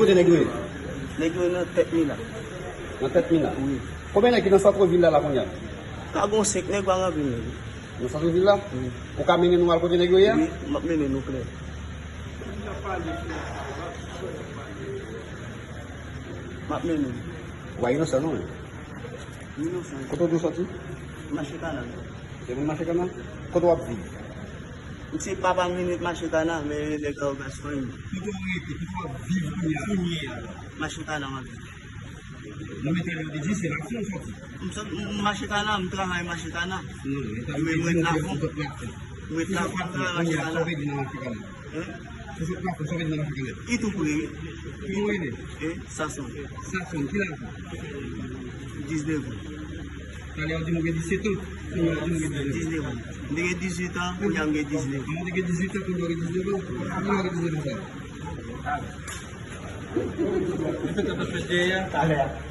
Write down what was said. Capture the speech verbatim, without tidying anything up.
Kote nèg yo ye? Nèg yo nan tèt Mina. Nan tèt Mina? Wi. Konbyen nèg ki nan sant vil la, la kounye a? Ka gon senk nèg, pa gen anpil nèg. Nan sant vil la? Wi. Ou ka mennen nou al kote nèg yo ye a? Wi, m ap mennen nou klè. M ap mennen nou. Ou pa inosan non, men. Inosan. Kote w soti? Mache Kana. Se moun Mache Kana? Kote w ap viv? M se papa minit Mache Kana, men nèg la yo best friend. Kote w rete? Kote w ap viv kounye a? Kounye a. Mache Kana, m ap viv. Non, men talè w te di se Lafon w soti. M sot, m Mache Kana, m travay Mache Kana. Non, men talè w te di mwen Lafon. Mwen Lafon, m travay Mache Kana. Kounye a, sa w te di nan Mache Kana? Hein? Sou sot Lafon, sa w te di nan Mache Kana? Li tou pre, wi. Kòman w rele? Hein? Sason. Sason, ki laj ou? Diznèf an. Talè w di m ou gen disèt an. Kounye a w di m ou gen diznèf an. Diznèf an. M te gen dizuit an, kounye a m gen diznèf. An, ou te gen dizuit an, kounye a w gen diznèf an. Kounye a w gen diznèf an sa. Li fè tèt anfèt dèyè a. Talè a.